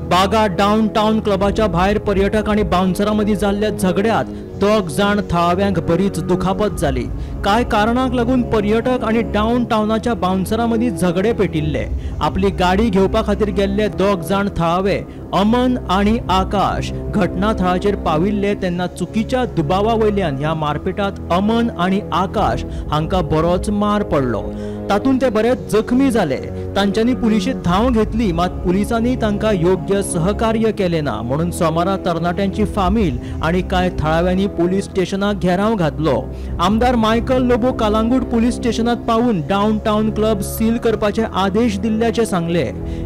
Baga down town क्लबाच्या भायर पर्यटक आनी बाउन्सरां मदीं जाल्ल्या झगड्यांत दोग जाण थळाव्यांक बरीच दुखापत जाली। कांय कारणांक लागून पर्यटक आनी डावन टावनाच्या बाउन्सरां मदीं झगडे पेटिल्ले। आपली गाडी घेवपा खातीर गेल्ले दोग जाण थळावे अमन आनी आकाश घटना थळाचेर पाविल्ले तेन्ना चुकीच्या दुबावा वयल्यान ह्या मारपेटात अमन आनी आकाश हांकां बरोच मार पडलो। तातूंत ते बरेच जखमी जाले। तांच्यांनी पुलिशेंत धांव घेतली, मात पुलिसांनी तांकां योग्य सहकार्य केलें ना म्हणून सोमारा तरणाट्यांची फामील आनी कांय थळाव्यांनी पुलीस स्टेशनाक घेराव घातलो। आमदार मायकल लोबो कालांगूट पुलीस स्टेशनात पावून डावन टावन क्लब सील करपाचे आदेश दिल्ल्याचे सांगले।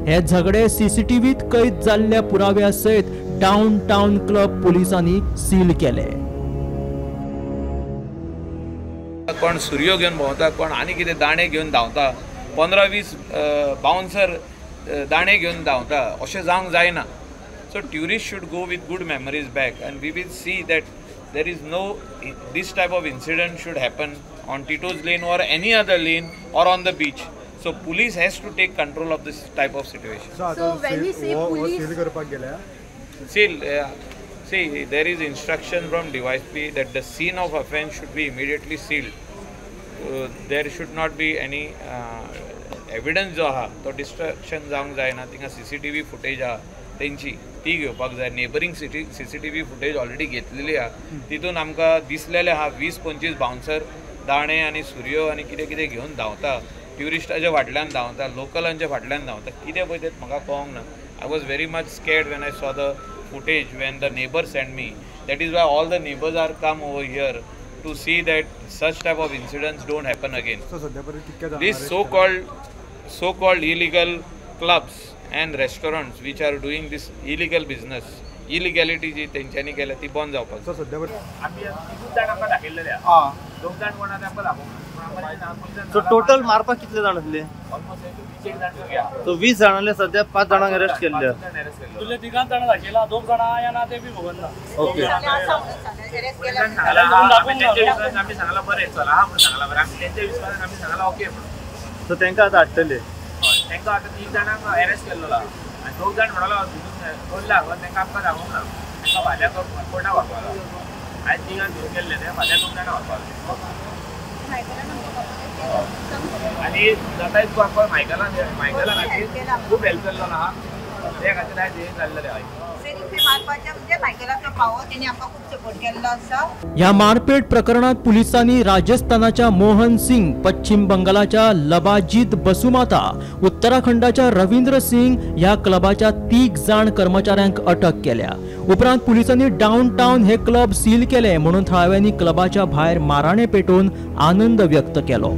हे झगडे सीसीटीव्हीत कैद जाल्ल्या पुराव्या सयत डावन टावन क्लब पुलिसांनी सील केले। कोण सुरयो घेवन भोंवता, कोण आनी कितें दाणे घेवन धांवता, 15-20 बाउन्सर दाणे घेवन धांवता, अशें जावंक जायना। So tourist should go with good memories back and we will see that there is no this type of incident should happen on Tito's lane or any other lane or on the beach. So police has to take control of this type of situation. So when we say police seal, see, there is instruction from DYSP that the scene of offence should be immediately sealed. There should not be any evidence जो आहा तो destruction जावंक जायना। थिंगा CCTV footage आहा तेंची ती घेवपाक जाय। नेबरींग सीसीटीव्ही फुटेज ऑलरेडी घेतलेली आहा, तितून आमकां दिसलेले आहा 20-25 बाउन्सर दाणे आनी सुरयो आनी कितें कितें घेवन धांवता, ट्युरिस्टाच्या फाटल्यान धांवता, लोकलांच्या फाटल्यान धांवता। कितें पळय तें म्हाका कळोंक ना। I was very much scared when I saw the footage when the neighbour send me. That is why all the neighbours are come over here to see that such type of incidents don't happen again. These so-called illegal clubs and restaurants which are doing this illegal business, illegality जी तेंच्यांनी केल्या ती बंद जावपाक जाय। So total मारपाक कितले जाण आसले? सो 20 जाणांले सध्या 5 जाणांक अरेस्ट केल्ले। तुले तिगां जाणां दाखयला, 2 जाणां या ना ते बी खबर ना। ओके, आमी सांगला बरें चला म्हणून सांगला बरें, आमी तेंच्या विस्वासान आमी सांगला ओके म्हणून। सो तेंकां आतां हाडटले, तेंकां आतां 3 जाणांक अरेस्ट केल्लो आनी 2 जाण म्हणलो दोन लागो, तेंकां आमकां दाखोवंक ना, तेंकां फाल्यां कोर्टाक व्हरपाक आयज तिगां घेवन गेल्ले ते फाल्यां 2 जाणां व्हरपाक। आनी जाता इतको आमकां मायकला खातीर खूब हेल्प केल्लो आहा, ते खातीर आयज हें जाल्लें आहा। ह्या मारपेट प्रकरणात पुलिसांनी राजस्थानाच्या मोहन सिंग, पश्चिम बंगालाच्या लबाजीत बसुमाता, उत्तराखंडाच्या रवींद्र सिंग ह्या क्लबाच्या 3 जाण कर्मचाऱ्यांक अटक केल्या। उपरांत पुलिसांनी डावन टावन हे क्लब सील केले म्हणून थळाव्यांनी क्लबाच्या भायर माराणे पेटोवन आनंद व्यक्त केलो।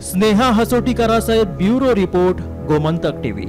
स्नेहा हसोटीकरा सहित ब्युरो रिपोर्ट, गोमंतक टीव्ही।